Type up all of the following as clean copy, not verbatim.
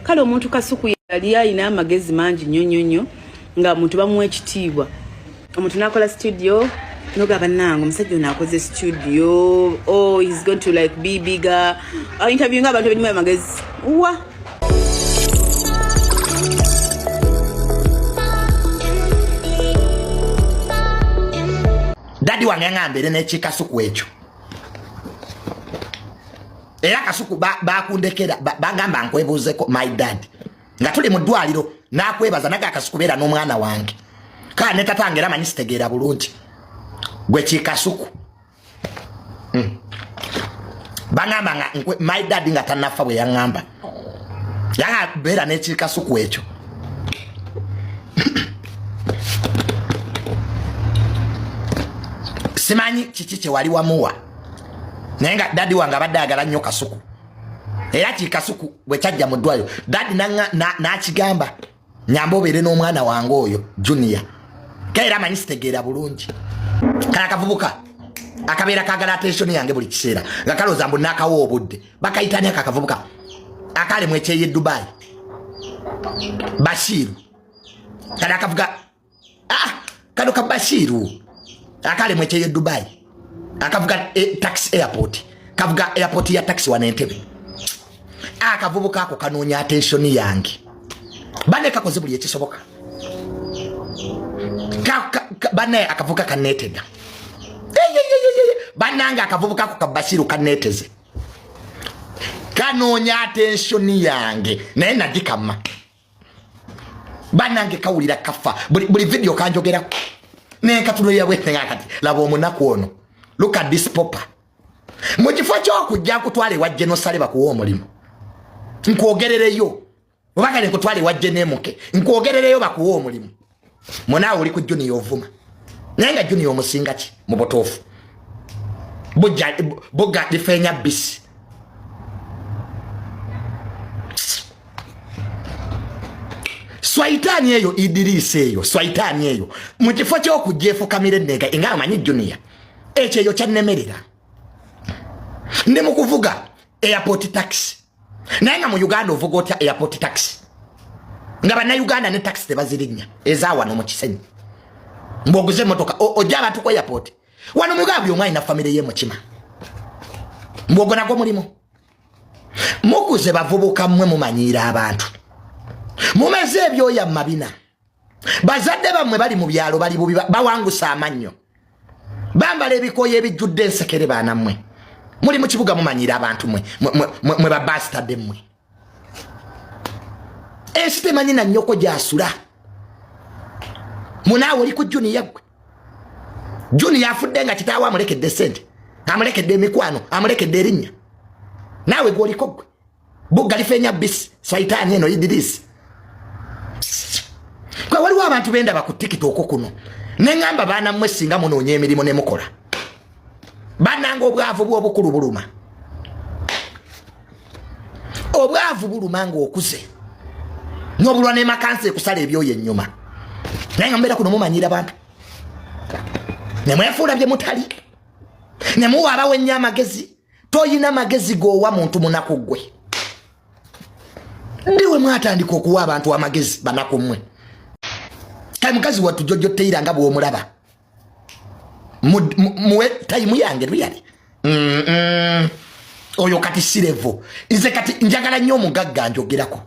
Kale omuntu Kasuku yali alina amagezi mangi nnyo nnyo nnyo, nga muntu bamuwa ekitiibwa. Omuntu nakola studio, nogamba, "Nange omusajja ono akoze studio, oh, he's going to like be bigger." Interviewing abantu ebirimu amagezi wa. Daddy wange nga mbeere n'ekikasuku ekyo, era Kasuku bakundekera, bagamba nkwebuuzeko. My dad nga tuli mu ddwaliro nakwebaza naga, "Akasuku, beera n'omwana wange." Kaa ne tatange era manyi sitegeera bulungi gwe kikasuku. Bagamba nga my dad nga tanafa bwe yaŋŋamba, yanga beera n'ekikasuku ekyo. Simanyi kiki kyewali wamuwa, naye nga daddy wange abadde ayagala nnyo Kasuku. Era kikasuku bwe kyajja mu ddwaliro, daddy n'akigamba, "Nyamba obeere n'omwana wange oyo Junior." Kaera amanyi sitegeera bulungi. Kala akavubuka akabeera kagala attention yange buli kiseera, nga kalowooza mbu nakawa obudde. Bakayitani ako akavubuka akalemu ekyeyo e Dubai? Bashiiru. Kale akavuga, ah, kano ka Bashiiru akalemu ekyeyo e Dubai, akavuga taxi airport, kavuga airport ya taxi wano Entebe. Akavubuka ako kanoonya attention yange. Bane kakoze buli ekisoboka. Bane akavubuka kanetega. Banange, akavubuka ako ka Bashiiru kaneteze, kanoonya attention yange, naye nagikama. Banange, kawulira kafa buli video kanjogerako nenkatunuya bwenga. Kati laba omunaku ono, look at this pauper. Mu kifo kyokujja nkutwala ewa Genosale bakuwa omulimu, nkwogerereyo, oba kale nkutwala ewa Jenemuke nkwogerereyo bakuwa omulimu, munaawe oli ku Junior ovuma. Naye nga Junior omusinga ki mu butuufu? Bugga lifeenya bisi. Swaitaani eyo, Idiriisi eyo, swaitaani eyo, mu kifo kyokujja efukamira enneega nga amanyi Junior, ekyo eyo kyannemerera. Ndi mu kuvuga airport taxi, naye nga mu Uganda ovuga otya airport taxi nga Bannayuganda ne taxi tebazirinnya ezawano mu Kisenyi? Mbwoguze emotoka ojja abantu ku airport wano mu Uganda, buli omu alina famire ye mukima. Mbwogwo nagwo mulimu mukuze. Bavubuka mmwe mumanyiira abantu, mumeze ebyoya mu mabina. Bazadde bammwe bali mu byalo, bali bubi, bawangusa amannyo, bambala ebikooyi ebijjudde ensekere. Baana mmwe muli mu kibuga mumanyiira abantu. Mwe babasitadde mmwe, ensi temanyi na nnyoko gyasula. Munaawe oli ku Junior. Gwe Junior afudde nga kitaawe amulekedde sente, amulekedde emikwano, amulekedde erinnya. Naawe gwoliko gwe bugga lifeenya bisi. Saitaani eno, Idirisi kwe. Waliwo abantu bendaba ku TikTok kuno neŋŋamba, "Baana mmwe, singa munoonya emirimu ne mukola." Bannanga, obwavu bw'obukulu buluma, obwavu buluma ng'okuze n'obulwa nemakansa ekusala ebyoyo ennyuma. Naye nga mubeera kuno mumanyira bantu, nemwefuula bye mutali, nemuwa abawenya amagezi. Toyina magezi g'owa muntu munaku ggwe. Ndiwe mwatandika okuwa abantu amagezi, banaku mmwe. Kale mukazi wattu Jojo Teira nga bw'omulaba, muwe time yange really. Oyo kati sirevo. Nze kati njagala nnyo omugagga njogerako.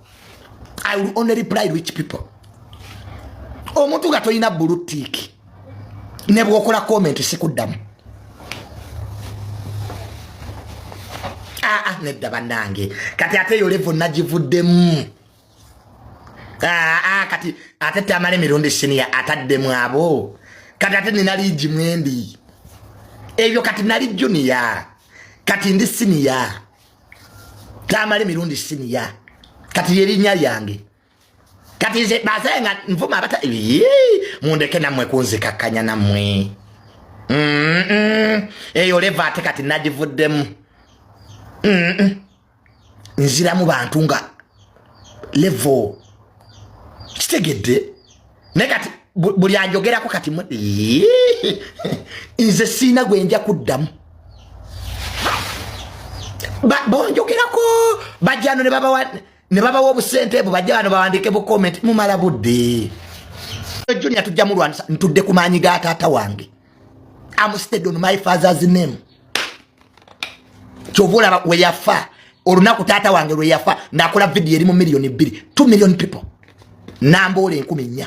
I will only reply rich people. Omuntu nga tolina blue tick, ne bwokola comment sikuddamu. Aa, nedda bannange, kati ate eyo level nagivuddemu. Aa, kati ate Tamala Emirundi Siniya ataddemu abo. Kati ate nina liigi mwendi ebyo. Kati nali junior, kati ndi senior. Tamala Emirundi Siniya kati lyerinnya lyange. Kati nze basaye nga nvuma abata. Mundeke nammwe kunzikakkanya nammwe. Eyo level ate kati nagivuddemu. Nziramu bantu nga level kitegedde. Naye kati buli anjogerako kati nze siina gwe nja kuddamu. Bonjogerako bajjano ne babawa. Ne babawa obusente bwe bajja bano bawandike bu comment, mumala budde. Junior tujja mulwanisa. Ntudde ku maanyi ga taata wange. Am stead on my father's name. Kyova olaba we yafa, olunaku taata wange lwe yafa, nakola video eri mu 2 miliyoni, 2 million people, namboola 4,000.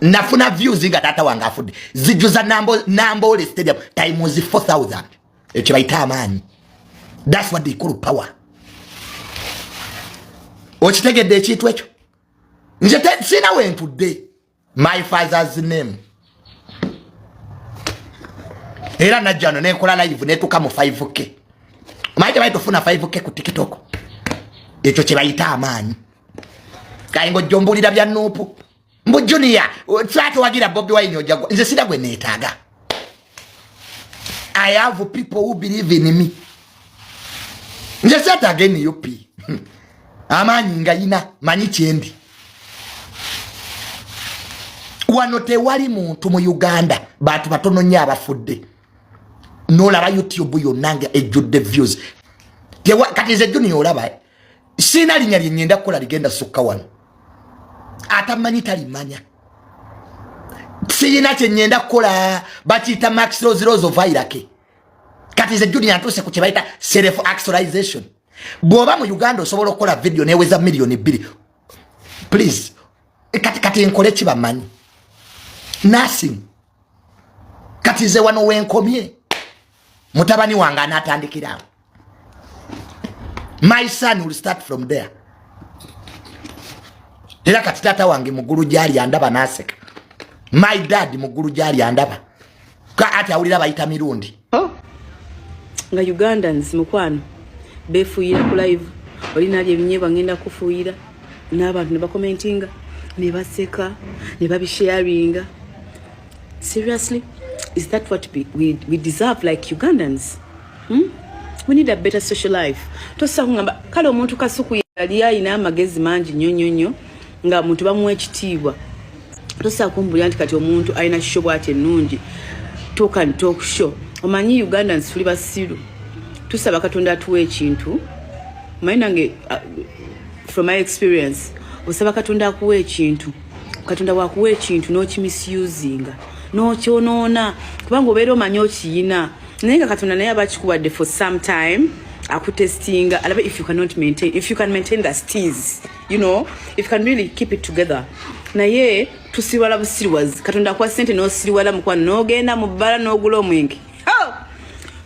Nafuna views nga taata wange afudde zijjuza Namboole Stadium times 4000. Ekyo bayita amaanyi. That's what they call power. Okitegedde ekintu ekyo? Nze sina wentudde, my father's name. Era najja no nenkola live netuka mu 5K. Omanyi tebayi tofuna 5K ku TikTok? Ekyo kyebayita amaanyi. Kaye ngaojja ombulira bya NUP, mbu Junior twatowagira Bobi Wine, ojja. Nze sina gwe neetaaga. I have people who believe in me. Nze seetaaga NUP. Amaanyi nga yina, manyi kyendi. Wano tewali muntu mu Uganda, bantu batono nnyo abafudde nolaba YouTube yonna nga ejjudde views. Kati nze Junior olaba siina linnya lyenyenda kukola ligenda sukka wano. Atamanyi talimanya. Siyina kyenyenda kukola, bakiyita Maslow's laws of hierarchy. Kati nze Junior ntuuse ku kyebayita self actualization. Bw'oba mu Uganda osobola okukola video neweza 2 miliyoni, please. Kati nkole kibamanyi nothing. Kati nze wano wenkomye, mutabani wange anaatandikirawo. My son will start from there. Era kati taata wange muggulu gyali andaba naseka. My dad muggulu gyali andaba ka ati awulira bayita Mirundi. Oh. Nga Ugandans, mukwano, befuuyira ku live. Olina ali ebinyeebwa, ngenda kufuuyira, n'abantu ne bakomentinga, ne baseka, ne babisharinga. Seriously, is that what we deserve like Ugandans, We need a better social life. Tosa kungamba kale omuntu Kasuku yali alina amagezi mangi nnyo nnyo nnyo, nga muntu bamuwa ekitiibwa. Tosobola kumbulira nti kati omuntu alina show bwati ennungi, talk and talk show. Omanyi Ugandans tuli basiru. Tusaba Katonda atuwa ekintu. Omanyi nange, from my experience, osaba Katonda akuwa ekintu, Katonda bwakuwa ekintu n'okimisusinga, n'okyonoona, kubanga obeera omanyi okiyina, naye nga Katonda naye aba akikuwadde for some time akutestinga, alabe if you cannot maintain, if you can maintain the steez, if you can really keep it together. Naye tusiriwala busiriwazi. Katonda akuwa sente n'osiriwala, mukwano, n'ogenda mu bbala n'ogula omwenge. Oh!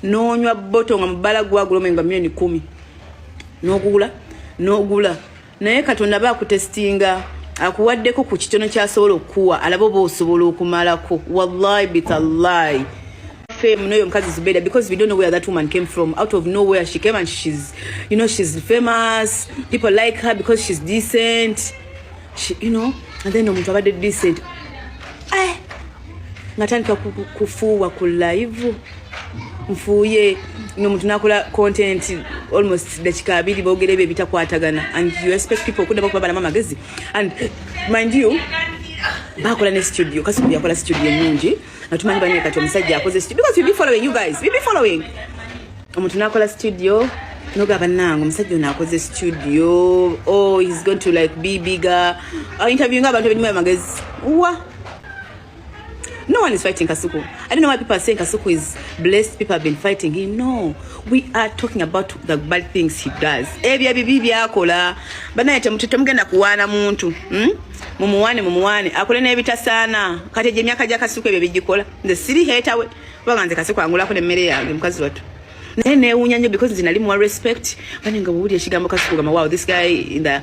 N'onywa bottle nga mu bbala gwagula omwenge gwa 10 miliyoni, n'ogula n'ogula. Naye Katonda aba akutestinga, akuwaddeko ku kitono kyasobola okukuwa, alabe oba osobola okumalako. Wallahi bitallahi, fame noyo omukazi Zubeda, because we don't know where that woman came from. Out of nowhere she came and she's you know she's famous. People like her because she's decent. She, you know and then omuntu abadde decent, eh, nga tandika kufuuwa ku live, nfuuye nomuntu nakola content almost dakika 20, boogera ebyo ebitakwatagana, and you expect people okuddamu okubabalamu amagezi. And mind you, bakola ne studio. Kasuku yakola studio ennungi nga tumanyi banye kati omusajja akoze studio, because we be following you guys, we be following. Omuntu nakola studio nogaba nange omusajja ono akoze studio, oh, he's going to like be bigger, interviewing abantu ebirimu amagezi wa. No one is fighting Kasuku. I don't know why people are saying Kasuku is blessed. People have been fighting him. No, we are talking about the bad things he does. Ebyo ebibi byakola. Banaye temugenda kuwaana muntu. Mumuwane, mumuwane. Akole n'ebitasaana. Kati egyo emyaka gya Kasuku ebyo bigikola. Nze siri hater we. Kubanga nze Kasuku angulako n'emmere yange, mukazi wattu. Naye neewuunya nnyo because nze nali muwa respect. Bane nga bw'owulira ekigambo Kasuku gamba, "Wow, this guy in the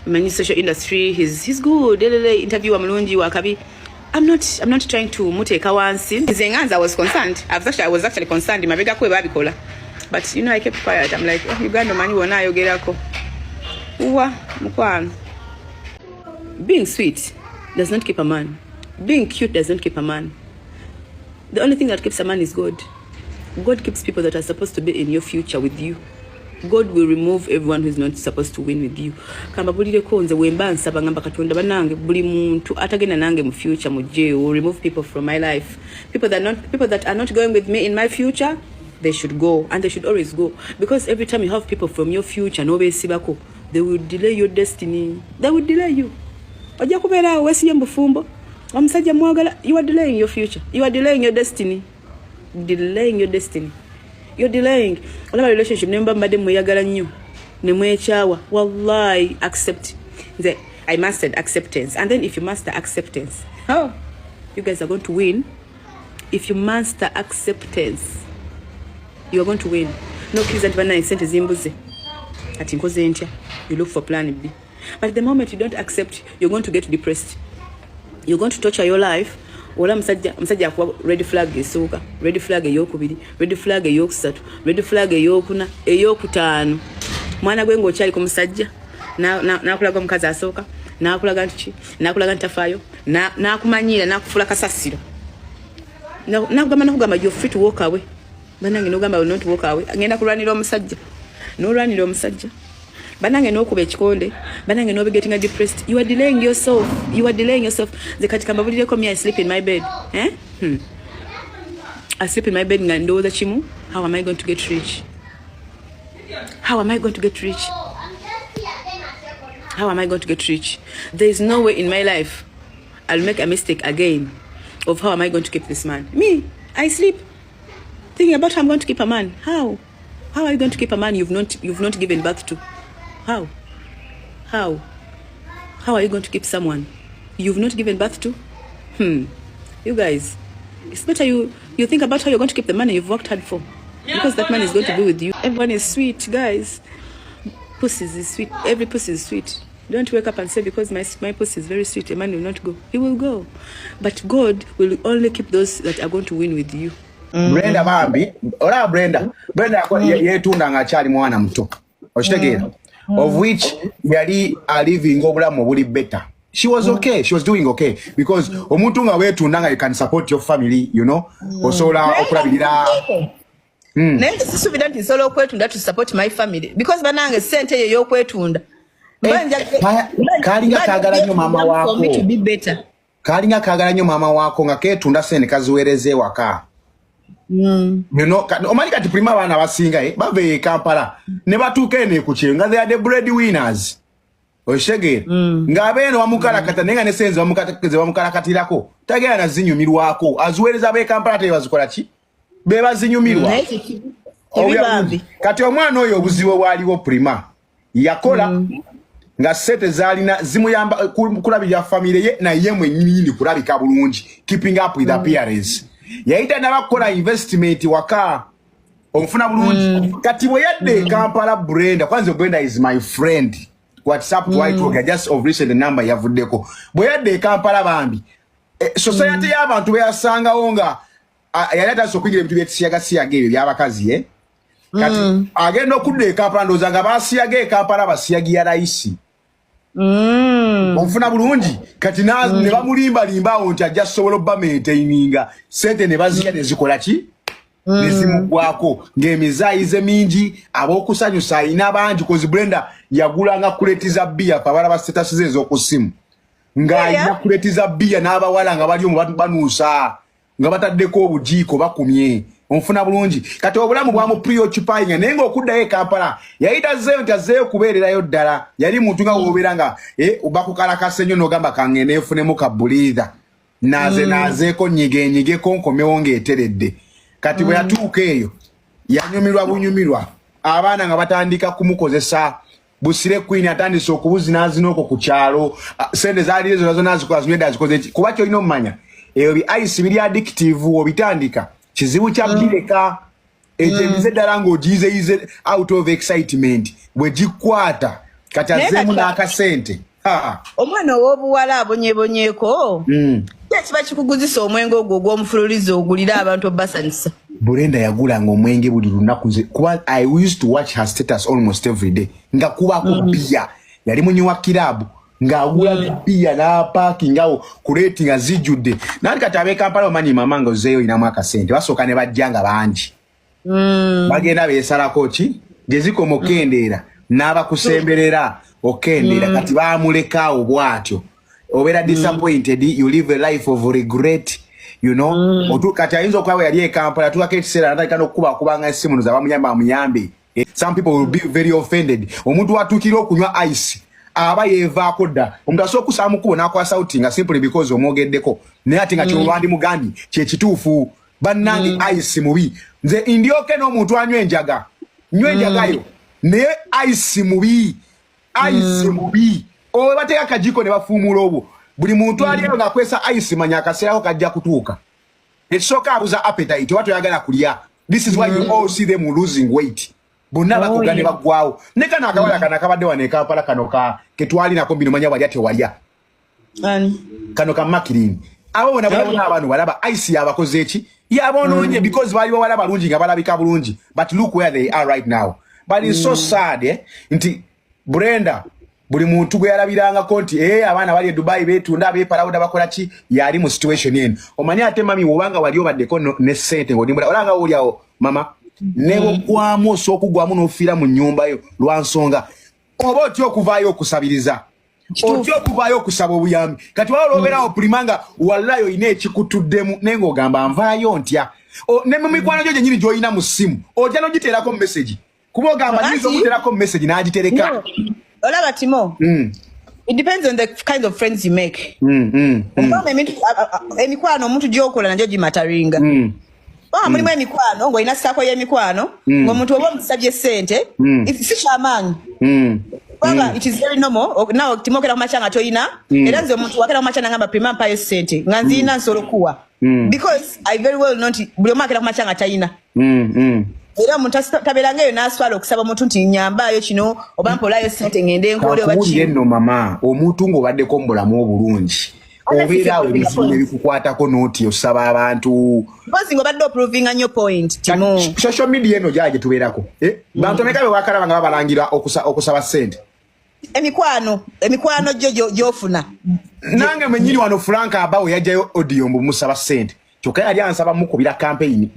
many social industry, he's good." Lelele, interviewer mulungi wakabi. I'm not trying to muteeka wansi. Nze nga nze I was concerned. I was actually concerned mabegako bwe babikola. But I kept quiet. I'm like, "Oh, Uganda omanyi wonna ayogerako." Wa mukwano. Being sweet does not keep a man. Being cute does not keep a man. The only thing that keeps a man is God. God keeps people that are supposed to be in your future with you. God will remove everyone who is not supposed to win with you. Kambabulireko, nze wemba nsaba ngamba Katonda, banange, buli muntu atagenda nange mu future mugyewo. Remove people from my life. People that are not going with me in my future, they should go, and they should always go, because every time you have people from your future n'obeesibako, They will delay your destiny. They will delay you. Ojja kubeera awo weesibye mu bufumbo, omusajja mwagala. You are delaying your future. You are delaying your destiny, delaying your destiny. You're delaying. Olaba relationship, ne muba mbadde mweyagala nnyo ne mwekyawa, wallahi, accept. Nze I mastered acceptance, and then if you master acceptance, oh, you guys are going to win. If you master acceptance, you are going to win. Nokkiriza nti bannaye sente zimbuze, kati nkoze ntya? You look for plan B. But the moment you don't accept, you're going to get depressed. You're going to torture your life. Ola musajja, omusajja akuwa red flag esooka, red flag eyokubiri, red flag eyokusatu, red flag eyokuna, eyokutaano. Mwana gwe ng'okyali ku musajja, nakulaga omukazi asooka, nakulaga nti ki, nakulaga nti tafaayo, nakumanyiira, nakufuula kasasiro, nakugamba you're free to walk away. Banange, nogamba will not walk away, ngenda kulwanira omusajja. Nolwanira omusajja, banange, nokuba ekikonde, banange, nobe getting depressed. You are delaying yourself. You are delaying yourself. Nze kati kambabulireko, me, I sleep in my bed, eh? I sleep in my bed nga ndowooza kimu: how am I going to get rich? How am I going to get rich? How am I going to get rich? There is no way in my life I'll make a mistake again of how am I going to keep this man. Me, I sleep thinking about how I'm going to keep a man. How are you going to keep a man you've not given birth to? How are you going to keep someone you've not given birth to? You guys, it's better you think about how you're going to keep the money you've worked hard for, because that money is going to be with you. Everyone is sweet, guys. Pussies is sweet. Every pussy is sweet. Don't wake up and say because my pussy is very sweet, a man will not go. He will go, but God will only keep those that are going to win with you. Brenda bambi, olaba Brenda yeetunda ng'akyali mwana muto, okitegeera, of which yali alivinga obulamu obuli better. She was okay, she was doing okay, because omuntu nga weetunda nga you can support your family, osobola okulabirira. Naye nze sisuubira nti nsobola okwetunda to support my family, because banange, sente eyo ey'okwetunda Kalinga kaagala nnyo maama waako. To be better. Kalinga kaagala nnyo maama waako, nga keetunda sente kaziweereza ewaka. Omanyi kati prima abaana abasinga bava e Kampala ne batuuka eno ku kyeyo nga they are the bread winners, okitegeera, ng'abeeno bamukalakata, naye nga ne sente ze bamukalakatirako tagenda nazinyumirwako, aziweereza ab'e Kampala. Te bazikola ki? Be bazinyumirwa. Naye kibi bambi. Kati omwana oyo obuzibu obwaliwo, prima yakola nga sente zalina zimuyamba kulabirira famire ye, naye mwennyini kulabika bulungi, keeping up with appearance. Yali tanaba kukola investment waka, onfuna bulungi? Kati bwe yadda e Kampala, Brenda, kwanza Brenda is my friend, WhatsApp twali, just of recent number yavuddeko. Bwe yadda e Kampala bambi, society y'abantu beyasangawo nga yali atandise okuyingira ebintu byekisiyagasiyaga ebyo byabakazi, eh? Kati agenda okudda e Kampala, ndowooza nga basiyaga e Kampala basiyagiya layisi, onfuna bulungi? Kati ne bamulimbalimba awo nti ajja sobola obba maintaininga sente, ne bazirya, ne zikola ki, ne zimugwako, ng'emizaayize mingi, ab'okusanyusa ayina bangi, 'cause Brenda yagulanga crate za bbiya. Fe abalaba status ze ez'oku ssimu, ng'alina crate za bbiya n'abawala nga bali omu banuusa nga bataddeko obujiiko bakumye, onfuna bulungi? Kati obulamu bwamu preoccupying, naye ng'okuddayo e Kampala yali tazzeeyo nti azzeeyo kubeererayo ddala. Yali muntu nga wobeera nga bakukalakasa ennyo n'ogamba kangende nfunemu ka breather, naaze naazeeko, nyige enyigeko, nkomewo ng'eteredde. Kati bwe yatuuka eyo yanyumirwa bunyumirwa, abaana nga batandika kumukozesa busire queen, atandise okubuzinaazina okwo ku kyalo. Ah, sente zaaliyo zona zona azikola zinywedde, azikoze ki? Kuba kyolina omumanya, ebyo bi ice biri addictive, obitandika kizibu kya bireka. Ekyo emize eddala ng'ogiyizeyize out of excitement, bwe gikwata kati Naye azzeemu kati n'akasente. Ah, omwana ow'obuwala abonyebonyeeko. Ki ekiba kikuguzisa omwenge ogwo ogw'omufululiza ogulira abantu obasanyusa? Brenda yagulanga omwenge buli lunaku. Nze kuba I used to watch her status almost every day nga kubako bbiya. Yali munywi wa kiraabu, ng'agula bbiya n'apaakingawo crate nga zijjudde. Nanti kati ab'e Kampala omanyi, mama nga ozeeyo oyinamu akasente, basooka ne bajja nga bangi, bagenda beesalako ki gye zikoma okendeera n'abakusemberera okendeera. Kati bamulekaawo bw'atyo, obeera disappointed, you live a life of regret. Kati ayinza okuba bwe yali e Kampala, yatuukako ekiseera natandika n'okukuba akubanga essimu noza bamuyamba amuyambe. Some people will be very offended. Omuntu watuukira okunywa ice aba yeevaako dda. Omuntu asobola okusaba mu kkubo n'akwasa out nga simply because omwogeddeko, naye ate nga kyolwandimugambye kyekituufu. Bannange, ice mubi. Nze ndyoke n'omuntu anywa enjaga, nywa enjagayo, naye ice mubi, ice mubi. Owe bateeka akajiko ne bafuumula obwo. Buli muntu ali eyo ng'akwesa ice, manya akaseerako kajja kutuuka. Ekisooka, abuza appetite, oba toyagala kulya. This is why you all see them losing weight. Bonna bakoga ne baggwawo. Ne kano akawala kano akabadde wano e Kampala, kano ka ketwalinako bino, manya walya tewalya. Ani? Kano ka Makirini. Abo bona bona abantu balaba ice yabakoze eki, yabonoonye, because bali bawala balungi nga balabika bulungi, but look where they are right now. But it's so sad, eh, nti Brenda, buli muntu gwe yalabirangako nti abaana bali e Dubai beetunda, beepalawuda, bakola ki, yali mu situation eno. Omanyi ate mami, wobanga wali obaddeko ne ssente ng'odimbula, olanga oli awo mama, ne bwogwamu, osobola okugwamu n'ofiira mu nnyumba yo lwa nsonga oba otya okuvaayo okusabiriza, otya okuvaayo okusaba obuyambi. Kati waba olwobeerawo pulima nga wallayo olina ekikutuddemu, naye ng'ogamba nvaayo ntya? Ne mu mikwano gyo gyennyini gy'olina mu ssimu, ojja n'ogiteerako message, kuba ogamba nyinza okuteerako message n'agitereka. No. Olaba Timo, it depends on the kind of friends you make. Kubanga emikwano omuntu gyokola nagyo gimataringa. Kubanga mulimu emikwano ng'olina saako y'emikwano, ng'omuntu oba omusabye ssente, si kyamaanyi, kubanga it is very normal. Nawe Timo okera ku makya nga toyina. Era nze omuntu wakera ku makya nangamba, "Prima, mpayo ssente," nga nziyina, nsobola okuwa, because I very well know nti buli omu akera ku makya nga tayina. Era omuntu tabeeranga eyo n'aswala okusaba omuntu nti nyambaayo kino oba mpolayo ssente ngende nkole oba Kakuwulire ki. Nno mama, omuntu ng'obaddeko mu bulamu obulungi, obeera awo ebizibu ebikukwatako n'oti osaba abantu. Because ng'obadde oprovinga nnyo point, Timo. Social media eno gyala gye tubeerako, eh? Bantu ameka be wakalaba nga babalangira okusaba ssente? Emikwano gyo gy'ofuna. Nange mwenyini wano, Frank abawe yajjayo audio mbu musaba ssente, kyokka yali ansaba mukubira campaign.